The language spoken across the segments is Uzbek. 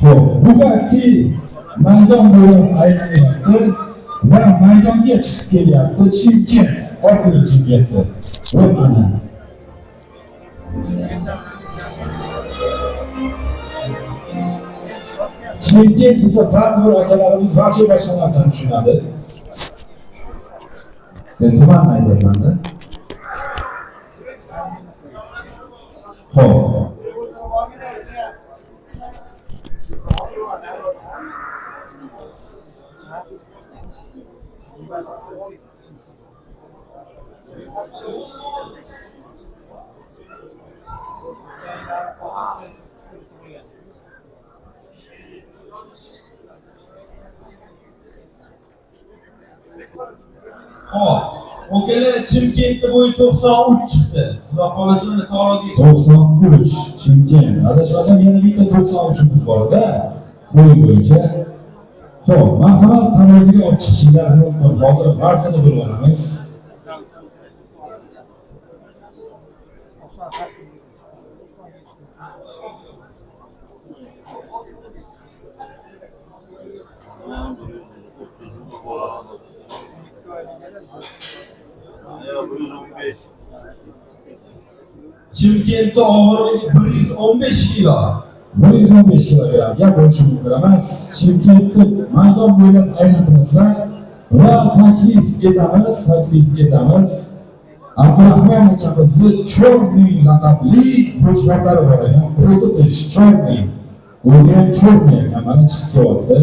Xo'p, Bugatti maydon bo'ylab aylanyapti va maydonga chiqib kelyapti. Chimkent, Oq Chimkentda. Va mana Chimkent desa ba'zi bir akalarimiz вообще boshqa narsani tushunadi. Men tumanni aytyapman-da. Xo'p. Xo'p, okalar, Chimkentda bo'yi 93 chiqdi. Xudo xolasa uni taroziga chiqdi. 93 Chimkent. Adashmasam yana bitta 93imiz bor-da. Bo'y bo'yicha. Xo'p, marhamat, taroziga olib chiqishinglar mumkin. Hozir vaznini bilib olamiz. Ya 115. Chimkentda og'irligi 115 kilo. 115 kilogramm gap bo'lishi mumkin emas. Chimkentni maydon bo'ylab aylantirasizlar va taklif etamiz, taklif etamiz. Abdurahmon akamizni Chorning laqabli qo'chqorlari bor ekan. Qo'zi tish Chorning. O'zi ham Chorning ekan, mana chiqib kelyapti.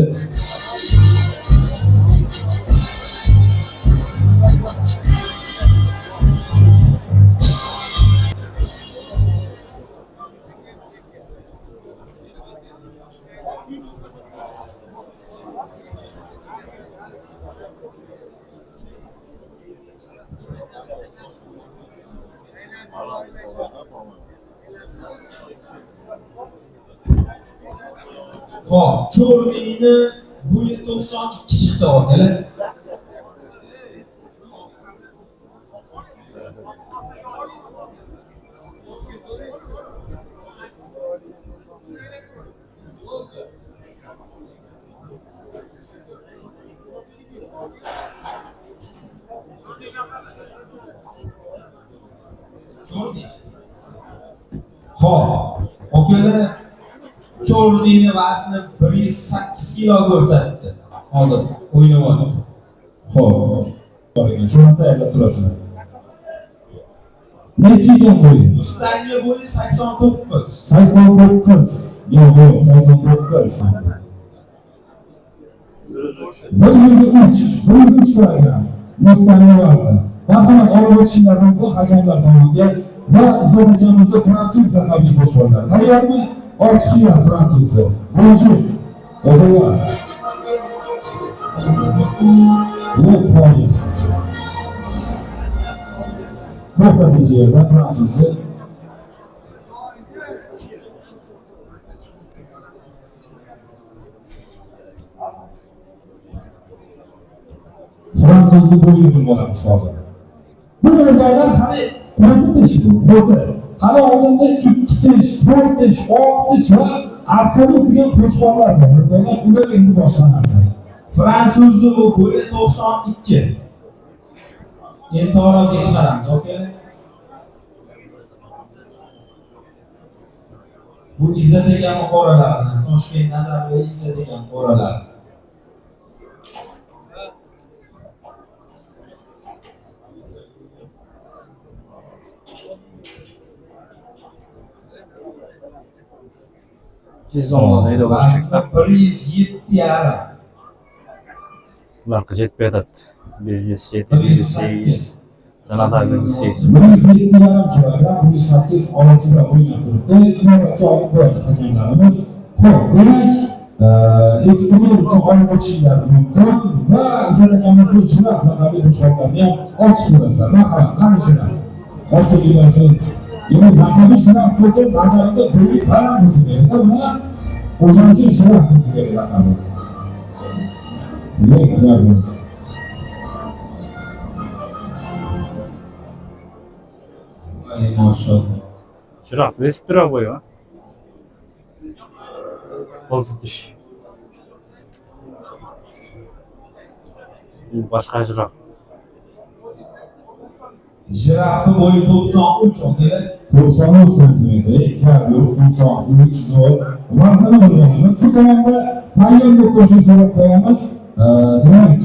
Xo'p, Chorningni bo'yi 92 chiqdi okalar. Chorning. Xo'p, okalar, Chorningni vazni 108 kilo ko'rsatdi. Hozir o'ynayapti. Xo'p. Bor ekan, shuni tayyorlab turasizlar. Necha ekan bo'yi? Mustangni bo'yi 89. 89. Yo'q, yo'q, 89. 103. 103, 103 kilogramm. Mustangni vazni. Marhamat, olib o'tishinglar mumkin hakamlar tomonga va Izzat akamizni fransuz laqabli qo'chqorlar. Tayyormi? Olib chiqinglar fransuzni. Bonjour. O'g'illar. Yo'q, qo'ying. To'xtating yerda fransuzni. Fransuzni bo'yini bilib olamiz hozir. Bu o'rganlar hali qo'zi tish bu, qo'zi. Hali oldinda 2 tish, 4 tish, 6 tish va absolyut degan qo'chqorlar bor. O'rganlar ular endi boshqa narsa. Fransuzni bo'yi 92. Endi taroziga chiqaramiz, okalar. Bu Izzat akam qoralaridan, Toshkent Nazarboyev Izzat akam qoralari. Жүз онда дейди болуш керек да. Vazni 107,5. Буларкы жетпей атат. 107, 108. Жанатар 108. 107,5 kilogramm, 108 orasida o'ynab turibdi. Inobatga olib qo'yadi hakamlarimiz. Xo'p, demak, eksperiment uchun olib o'tishlari mumkin va Izzat akamizni jiraf laqabli qo'chqorlarni ham ochib ko'rasizlar. Marhamat, qani jiraf? Olib kelinglar. Endi laqabi jiraf bo'lsa, nazarimda bo'yi baland bo'lsa kerak. Bular o'shaning uchun jiraf bo'lsa kerak laqabi. Yo'q, yo'q. Voy, mashalloh. Жираф өсүп турабы бою? Козу тиш. Бул башка жираф. Jirafa bo'yi 93 akalar. 93 santimetr, gap yo'q, 93 zo'r. Vaznini bilamiz. Bu tomonda tayyor bo'lib turishini so'rab qo'yamiz. Demak,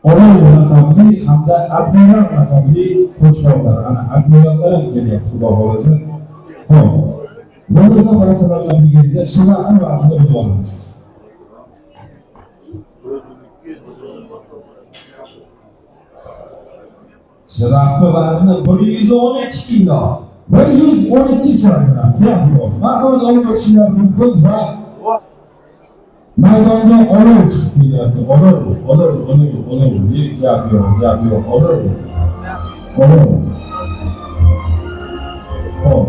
Olov laqabli hamda Admiral laqabli qo'chqorlar. Ana admirallar ham kelyapti, xudo xohlasa. Xo'p. Biz esa hozir bilan birgalikda jirafa vaznini bilib olamiz. Jirafa vazni 112 kilo. 112 kilogram. Gap yo'q. Marhamat, olib o'tishinglar mumkin va maydonga olov chiqib kelyapti. Olov, olov, olov, olov. Gap yo'q, gap yo'q. Olov. Olov. Xo'p.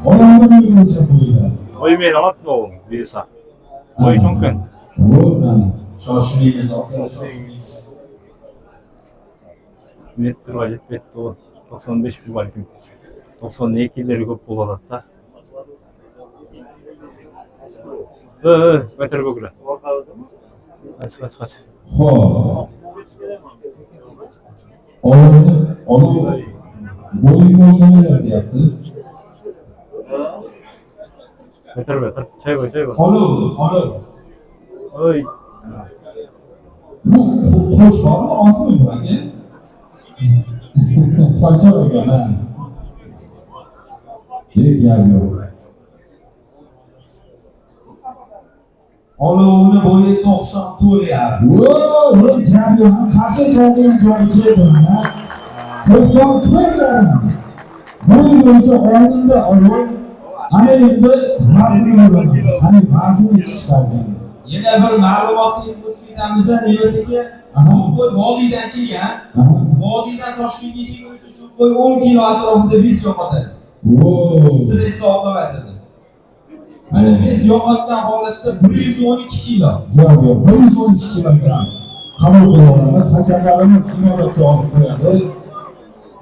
Olovni buyruq o'lchab qo'yinglar. Бою менен алат могу буюрса. Бою чоң экен. Xo'p, mana. Shoshmaymiz, akalar, shoshmaymiz. Метрге жетпейт го. 95 балким. 92лери көп болуп атат да. Көтөрбөгүлө. Кач, кач, кач. Xo'p. Olovni, olov bo'yi o'lchanadi deyapti. Көтөрбө, чай кой, чай кой. Olov, olov. Ой, Bu qo'chqormi, otmi bu aka? Toychoq ekan, ha. Gap yo'q. Olovni bo'yi 94,5. Voy, gap yo'q. Qarshi chaladigan joyi keldi mana. 94,5. Bo'y bo'yicha oldinda olov. Ana endi vaznini bilamiz. Qani vazni chiqargan. Yana bir ma'lumotni o'tib ketamiz, Ne'mat aka. Bu qo'y vodiydan kelgan. Vodiydan Toshkentga kelguncha shu qo'y 10 kilo atrofida вес yo'qotadi. Voy. Stress oqibatida. Mana вес yo'qotgan holatda 112 kilo. Gap yo'q. 112 kilogramm. Qabul qila olamiz. Hakamlarimiz inobatga olib qo'yadi.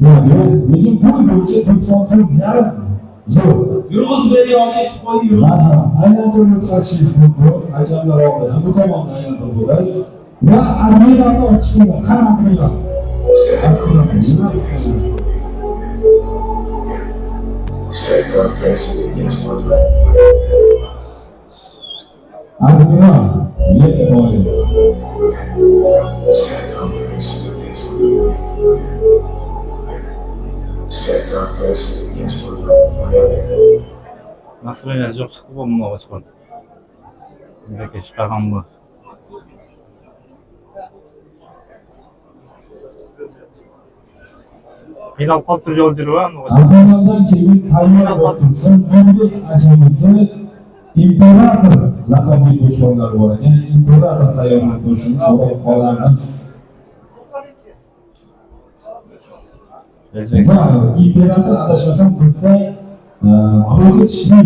Gap yo'q. Lekin bo'y bo'yicha 94,5 zo'r. Yurg'izib berayotgan shu qo'yni yurg'izib. Marhamat, aylantirib o'tkazishingiz mumkin. Hakamlar oldidan bu tomondan aylantirib o'tasiz. Va admiralni olib chiqinglar. Qani admiral? Admiral. Straight up pressing against one. Admiral. Ye qoyil. Straight up pressing against one. Straight up pressing against one. Настроение жок чыкты го мына кочкор. Мынакей чыгарганбы? Кыйналып калыптыр жол жүрүп, а мына кочкор. Admiraldan keyin tayyor bo'lib tursin. Nurbek akamizni Imperator laqabli qo'chqorlar bor ekan. Imperator tayyor bo'lib turishini so'rab qolamiz. O'zbekiston. Va imperator adashmasam bizda qo'zi tishli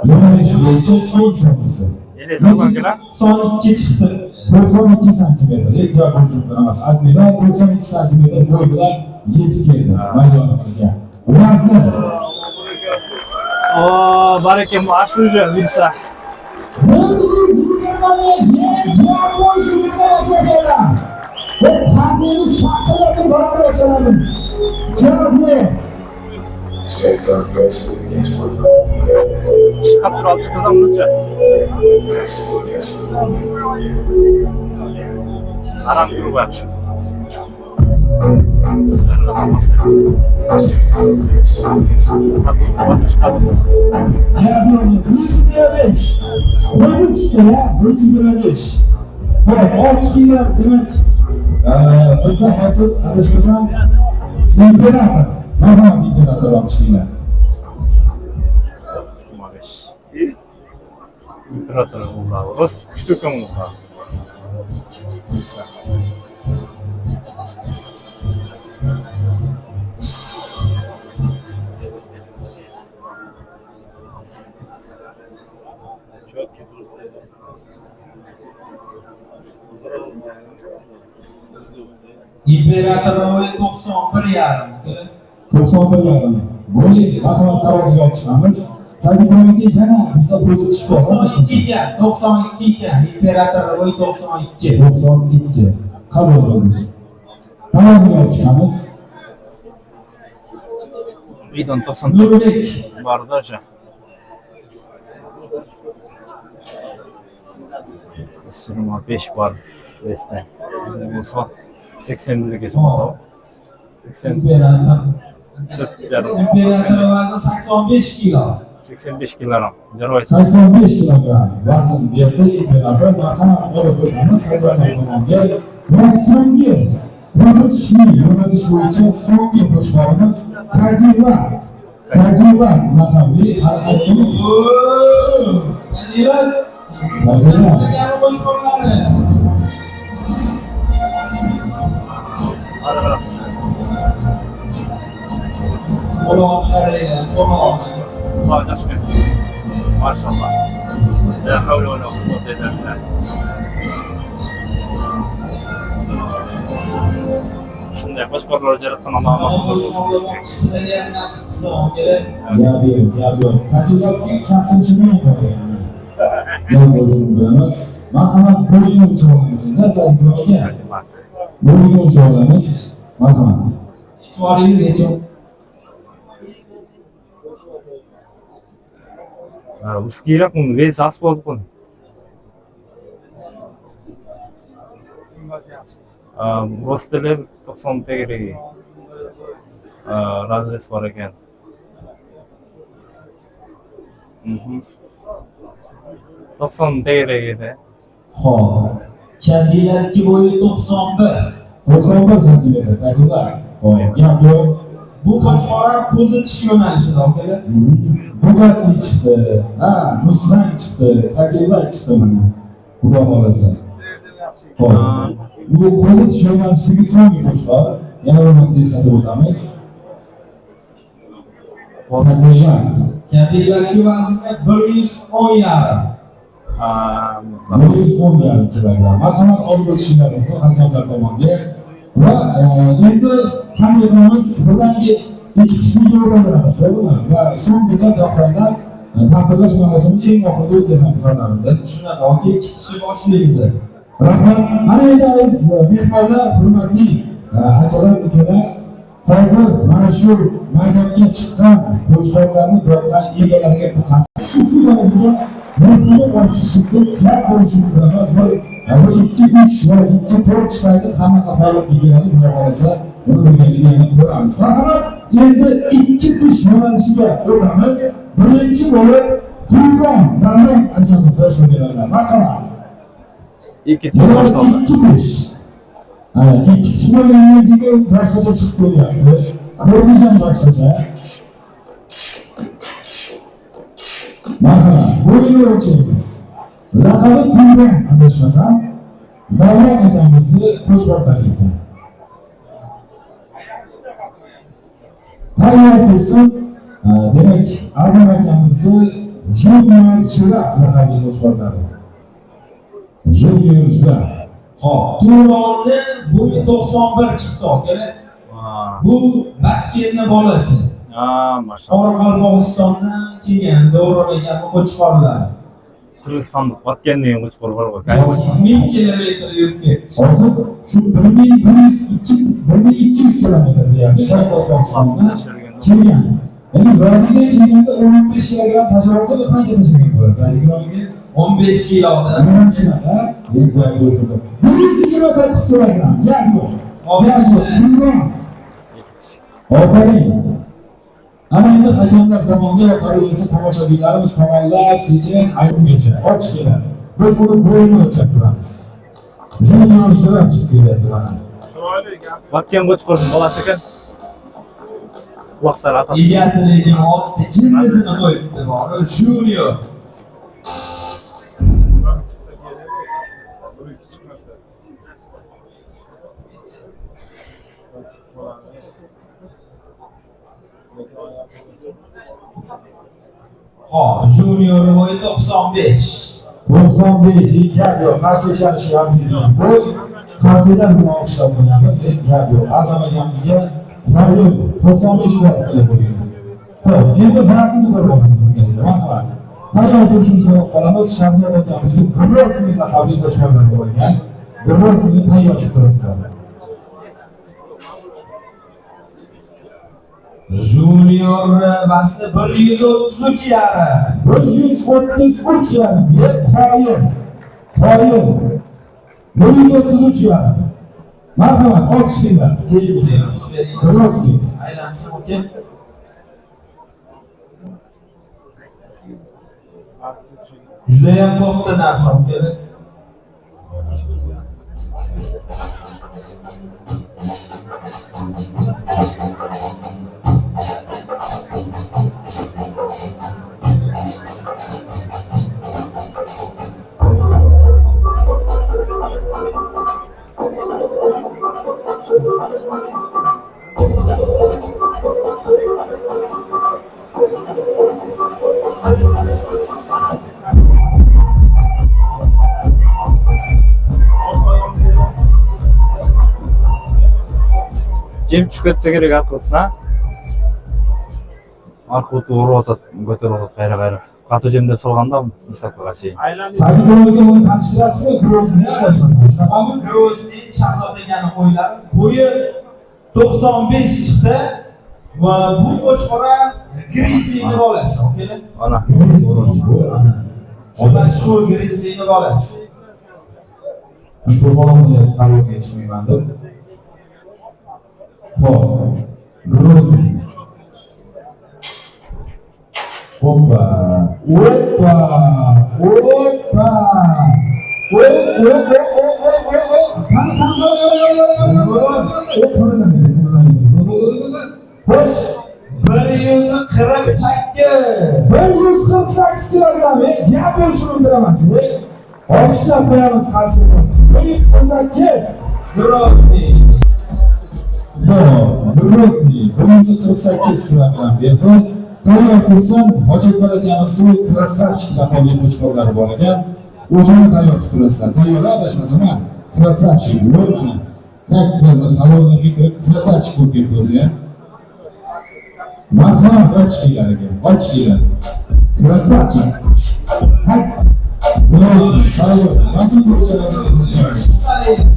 yo'nalish bo'yicha eng so'nggisi. Эле салган экен, а? 92 chiqdi. 92 santimetr. Gap bo'lishi mumkin emas. Admiral 92 santimetr bo'y bilan yetib keldi maydonimizga. Vazni О, бареке, ачты уже, буюрса. 125, gap bo'lishi mumkin emas akalar. Biz qarzini shaqillatib bora boshlaymiz. Gap yo'q. Straight up pressing against one. Чыккап туруп алып чыкты да мынучу. Pressing against one. Арам туруп коячы. Straight up pressing against one. Чыгат. Gap yo'q. 125. Qo'zi tishdi ya, 125. Xo'p, olib chiqinglar, demak, bizda hozir adashmasam imperator. Marhamat, imperator olib chiqinglar. 25. Император ула. Рост күчтүү экен буга. Буюрса. Imperator bo'yi 91,5 akalar. 91,5. Bo'yi, marhamat, taroziga olib chiqamiz. Saidikrom aka, yana bizda qo'zi tish bor. 92 ekan, 92 ekan. Imperator bo'yi 92. 92. Qabul qildik. Taroziga olib chiqamiz. Мейдан 94 Nurbek. Бар даже. 25 бар весте. Болсо 81 ге чыгып атабы? 84 Imperator. жарым. Imperator vazni 85 kilo. 85 kilogramm. Жарабайсың. 85 kilogramm vazn berdi imperator. Marhamat, olib o'tamiz hayvonlar tomonga. Va so'nggi qo'zi tishli yo'nalish bo'yicha so'nggi qo'chqorimiz Cadillac. Cadillac laqabli hali Cadillac. Cadillac. Degan qo'chqorlari. Ары кара. Qulog'ini qaranglar, qulog'ini. Кулагы жакшы экен. Машалла. La havla va la quvvata illa billah. Ушундай кочкорлор жараткан Аллах мактоо болсун. Qo'chqorlar ham nasib qilsin, akalar. Gap yo'q, gap yo'q. Cadillacning kastilishini yo'q. Gap bo'lishini bilamiz. Marhamat, bo'yini o'lchab olamiz endi. Saidikrom aka. Cadillac. Bo'yini o'lchab olamiz. Marhamat. E'tiboringiz nechun? Узкийраак, мунун веси аз болот го. Рост деле 90 тегереги. Разрез бар экен. 90 тегереги да. Xo'p. Cadillac'ki bo'yi 91. 91 santimetr Cadillac. Xo'p, gap yo'q. Bu qo'chqor ham qo'zi tish yo'nalishida, akalar. Bugatti chiqdi. Ha, Mustang chiqdi. Cadillac chiqdi mana. Xudo xohlasa. Xo'p. Bu qo'zi tish yo'nalishidagi so'nggi qo'chqor. Yana bir marta eslatib o'tamiz. Cadillac. Cadillac'ki vazni 110,5. 110,5 kilogramm. Marhamat, olib o'tishinglar mumkin hakamlar tomonga. Va endi qanday qilamiz? Birdaniga ikki tishliga o'taveramiz, to'g'rimi? Va so'nggida nihoyat taqdirlash marosimini eng oxirida o'tkazamiz nazarimda. Shunaqa, aka, ikki tishi boshlaymiz. Rahmat. Mana endi aziz mehmonlar, hurmatli akalar, ukalar, hozir mana shu maydonga chiqqan qo'chqorlarni boqqan egalariga bu shu darajada mo'jiza olib chiqishlikka gap bo'lishi mumkin emas. Bir ikki, uch va ikki, to'rt tishdagi qanaqa holatga keladi, Xudo xohlasa, buni birgalikda yana ko'ramiz. Marhamat, endi ikki tish yo'nalishiga o'tamiz. Birinchi bo'lib Turon Davron akamizda shunday. Marhamat. Ikki tish Bular башталды. Ikki tish. Ha, ikki tish bo'lgandan keyin boshqacha chiqib kelyapti. Ko'rinish ham boshqacha. Marhamat, bo'yini o'lchaymiz. Laqabi Turon adashmasam, Davron akamizni qo'chqorlari ekan. Tayyor tursin. Ha, demak, Azam akamizni Junior Giraffe laqabli qo'chqorlari. Junior Giraffe. Xo'p, Turonni bo'yi 91 chiqdi, akalar. Bu Batkenni bolasi. Машалла. Qoraqalpog'istondan kelgan Davron akami qo'chqorlar. Кыргызстандык Баткен деген кочкор бар го. 1000 kilometr yurib ketdi. Hozir shu 1102, 1200 kilometr deyapti Qoraqalpog'istondan kelgan. Endi vodiydan kelganda 15 kilogramm tashlab olsa, bu qancha tashlagan bo'ladi? Saidikrom aka? 15 kiloda. Mana ham shunaqa. 129 kilogramm. Gap yo'q. Gap yo'q. Buyurun. Ofarin. Ana endi hakamlar tomonga va qolaversa tomoshabinlarimiz tomonlab sekin ayvongacha och keladi. Biz buni bo'yini o'lchab turamiz. Junior Giraffe chiqib kelyapti mana. Баткен кочкордун баласы экен. Кулактары атасы. Egasi lekin otni jinnisini qo'yibdi bor. Junior. Xo'p, Junior bo'yi 95. 95, gap yo'q. Qarshi ishlashiga arziydigan bo'y. Qarshilar bilan olqishlab qo'yamiz. Gap yo'q. Azam akamizga qoyil 95 bor qilib qo'ygan. Xo'p, endi vaznini ko'rib olamiz birgalikda. Marhamat. Tayyor turishini so'rab qolamiz. Shahzod akamizni Grozniy laqabli qo'chqorlar bor ekan. Grozniyni tayyor qilib turasizlar. Junior vazni 133,5. 133,5. Qoyil. Qoyil. 133,5. Marhamat, olqishlanglar. Keyingisi. Grozniy. Aylansin aka. Judayam katta narsa akalar. Жем түшүп кетсе керек аркы бутуна. Аркы буту уруп атат, көтөрүп атат кайра кайра. Катуу жемдеп салганда выставкага чейин. Sabina aka, uni tanishtirasizmi? Grozniy adashmasam, shunaqami? Grozniy Shahzod akani qo'ylari bo'yi 95 chiqdi va bu qo'chqor ham Grizzlyni bolasi akalar. Ana. Grozniy bu ana. Shu mashhur Grizzlyni bolasi. To'polon bo'lyapti, parvozga chiqmayman deb. Xo'p, Grozniy. Hoppa, hoppa, hoppa. O, o, o, o, o, o, o. Qani, qani, qani, qani, qani, qani, qani. O, qimirlamaydi, qimirlamaydi. Xo'sh, 148. 148 kilogramm, gap bo'lishi mumkin emas. Olqishlab qo'yamiz qarsini. 148. Grozniy. Xo'p, Grozniy 148 kilogramm berdi. Tayyor tursin, Hojiakbar akamizni Красавчик laqabli qo'chqorlari bor ekan. O'zini tayyor qilib turasizlar. Tayyor adashmasam, ha? Красавчик, yo'q mana. Как salonlarga kirib красавчик bo'lib ketdi o'zi ham. Marhamat, ochinglar aka, ochinglar. Красавчик. Ha? Grozniy, tayyor. Nasıl bo'yicha Yurish qarang.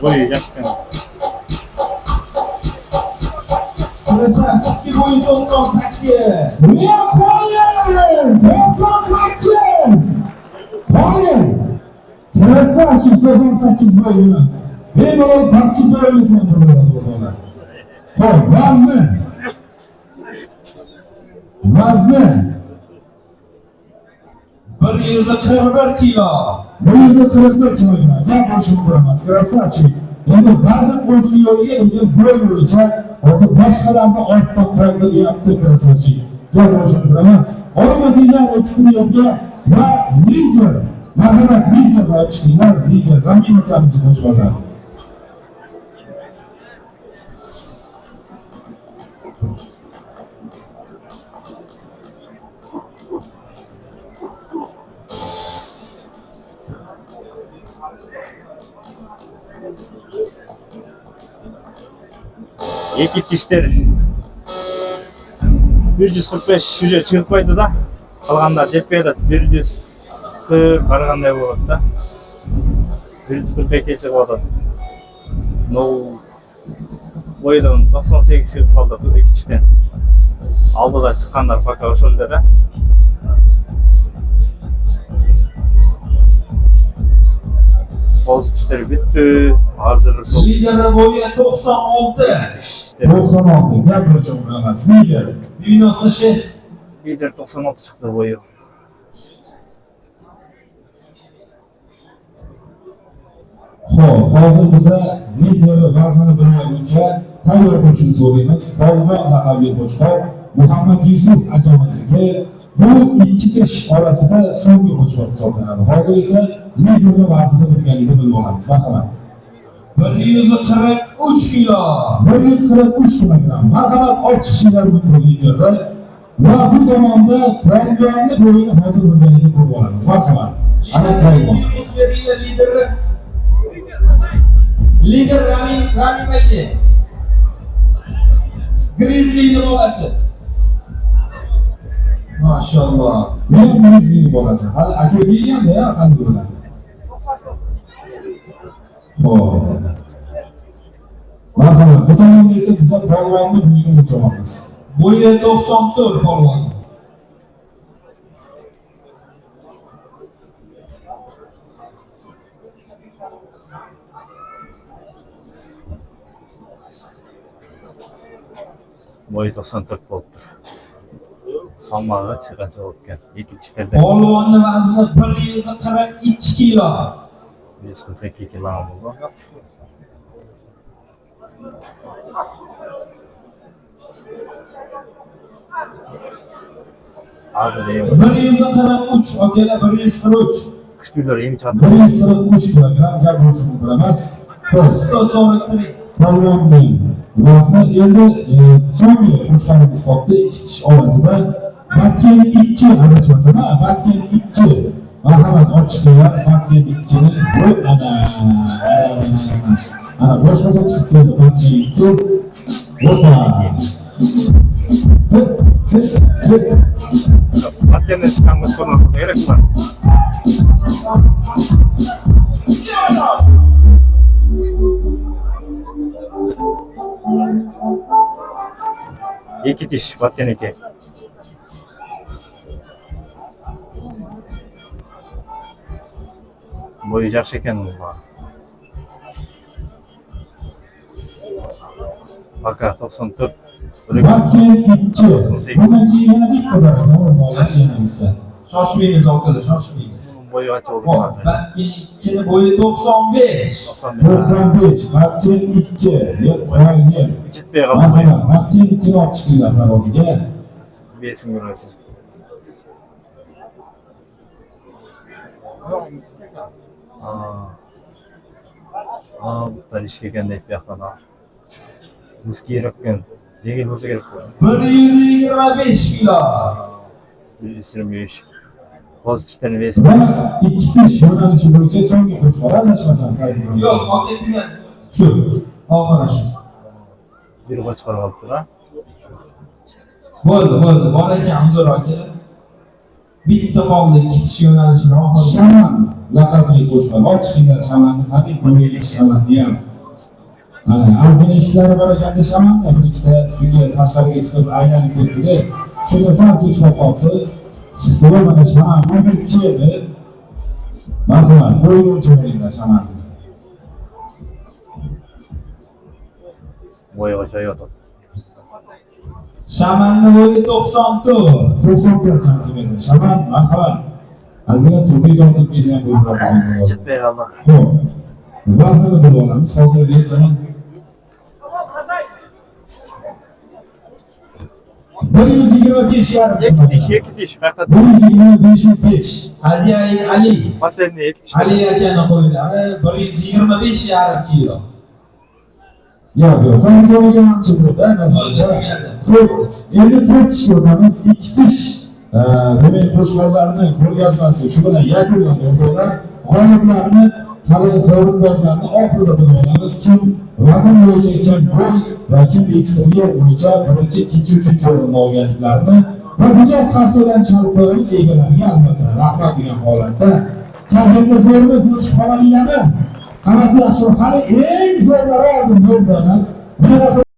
Бою жакшы экен. Красавчик bo'yi 98. Qoyil! 98! Qoyil! Красавчик 98 bo'yini. Bemalol basketbol o'ynasa ham bo'ladi o'rtoqlar. Xo'p, vazni. Vazni 141 kilo. 141 kilogramm. Gap bo'lishi mumkin emas. Красавчик. Endi vazn o'zining yo'liga, lekin bo'y bo'yicha hozir boshqalarni ortda qoldiryapti красавчик. Gap bo'lishi mumkin emas. Olib o'tinglar ekstremga va lider. Marhamat, lider va chiqinglar, lider Ramin akamizni qo'chqorlari. Эки тиштер 145 уже чыгып койду да. Калгандар жетпей атат. 140 ар кандай болот да. 142 чыгып атат. Могул бойдон 98 чыгып калды эки тиштен. Алдыда чыккандар пока ошол эле да. Козу тиштер бүттү. Азыр ушул Lider bo'yi 96. тиштер. 96 gap bo'lishi mumkin emas. Lider. 96. Lider 96 чыкты бою. Xo'p, hozir biza lider vaznini bilib olguncha tayyor bo'lishini so'raymiz. Polvon laqabli qo'chqor Muhammad Yusuf akamizga bu ikki tish orasida so'nggi qo'chqor hisoblanadi. Hozir esa liderni vaznini birgalikda bilib olamiz. Marhamat. 143 kilo. 143 kilogramm. Marhamat, olib chiqishinglar mumkin liderni. Va bu tomonda polvonni bo'yini hozir birgalikda ko'rib olamiz. Marhamat. Ana polvon. Liderni beringlar, liderni. Lider Ramin, Ramin aka. Grizzlyni bolasi. Mashalloh. Bu ham Grizzlyning bolasi. Hali aka kelganda ya, qanday bo'ladi? Xo'p. Marhamat. Bu tomonda esa biza polvonni bo'yini o'lchamamiz. Bo'yi 94 polvon. Бою 94 болуптур. Салмагы канча болот экен? Эки тиштерде. Polvonni vazni 142 kilo. 142 килограмм болду. Азыр эми 143 akalar, 143. күчтүүлөр эми чыгат. 143 kilogramm, gap bo'lishi mumkin emas. Xo'p, 143. polvonning vazni endi so'nggi qo'shqorimiz qoldi ikki tish orasida. Batken 2 adashmasam, ha, Batken 2. Marhamat, olib chiqinglar Batken 2ni. Voy, ana, ana, boshqacha chiqib keldi Batken 2. Opa. Tip, tip, tip. Баткенден чыккан кочкорлор болсо керек булар. Эки тиш Баткен эки. Бою жакшы экен буга. Пока 94. Batken 2. Bundan keyin yana bitta bor ekan, o'rtoqlar, yana. Shoshmaymiz akalar, shoshmaymiz. Бою канча болду экен Xo'p, азыр? Batken 2ni bo'yi 95. 95. 95, Batken 2. Yo'q, qo'ygan. Жетпей калды бою. Marhamat, Batken 2ni olib chiqinglar taroziga. Весин көрөсүң. А, буттар ишке экен дейт бияктан. Узкийрээк экен. Жеңил болсо керек бул. 125 kilo. 125. Козу тиштердин веси. Va ikki tish yo'nalishi bo'yicha so'nggi qo'chqor, adashmasam, Sayfiddin. Yo'q, aka, tugadi. Shu. Oxiri shu. Бир кочкор калыптыр, а? Bo'ldi, bo'ldi. Bor ekan, uzr akalar. Bitta qoldi ikki tish yo'nalishini oxiri. Shaman laqabli qo'chqor. Olib chiqinglar Shamanni, qani qo'yaylik Shamanni ham. Mana ozgina ishlari bor ekanda Shamanda bir ikkita, shunga tashqariga chiqib aylanib ketdi. Shunda sal kech bo'lib qoldi. Chiqsa, mana Shaman bugun keldi. Marhamat, bo'yini o'lchab olinglar Shamanni. Бою кочоюп атат. Shamanni bo'yi 94. 94 santimetr. Shaman, marhamat. Ozgina turli tortib kelsa ham bo'ladi. Жетпей калды. Xo'p. Vaznini bilib olamiz. Hozir вес ini 125,5. Эки тиш, эки тиш. Каякта? 125,5. Хозяин Ali. Последний эки тиш. Ali akani qo'ylari 125,5 kilo. Yo'q, yo'q. Sayfiddin aka manimcha bo'ldi, nazarda. Bo'ldi, tugadi. To'rt. Endi to'rt tish o'tamiz. Ikki tish. Demak, qo'chqorlarni ko'rgazmasi shu bilan yakunlandi, o'rtoqlar. G'oliblarni, hali sovrindorlarni oxirida bilib olamiz. Kim vazn bo'yicha, kim bo'y va kim eksteryer bo'yicha birinchi, ikkinchi, uchinchi o'rinni olganliklarini va mijoz qarsaklarni chalib qo'yamiz egalariga, albatta, rahmat degan holatda. Kayfiyatda zo'rmi, xonalinglarmi? Hammasi yaxshi. Hali eng zo'rlari oldinda, o'rtoqlar. Bunaqa.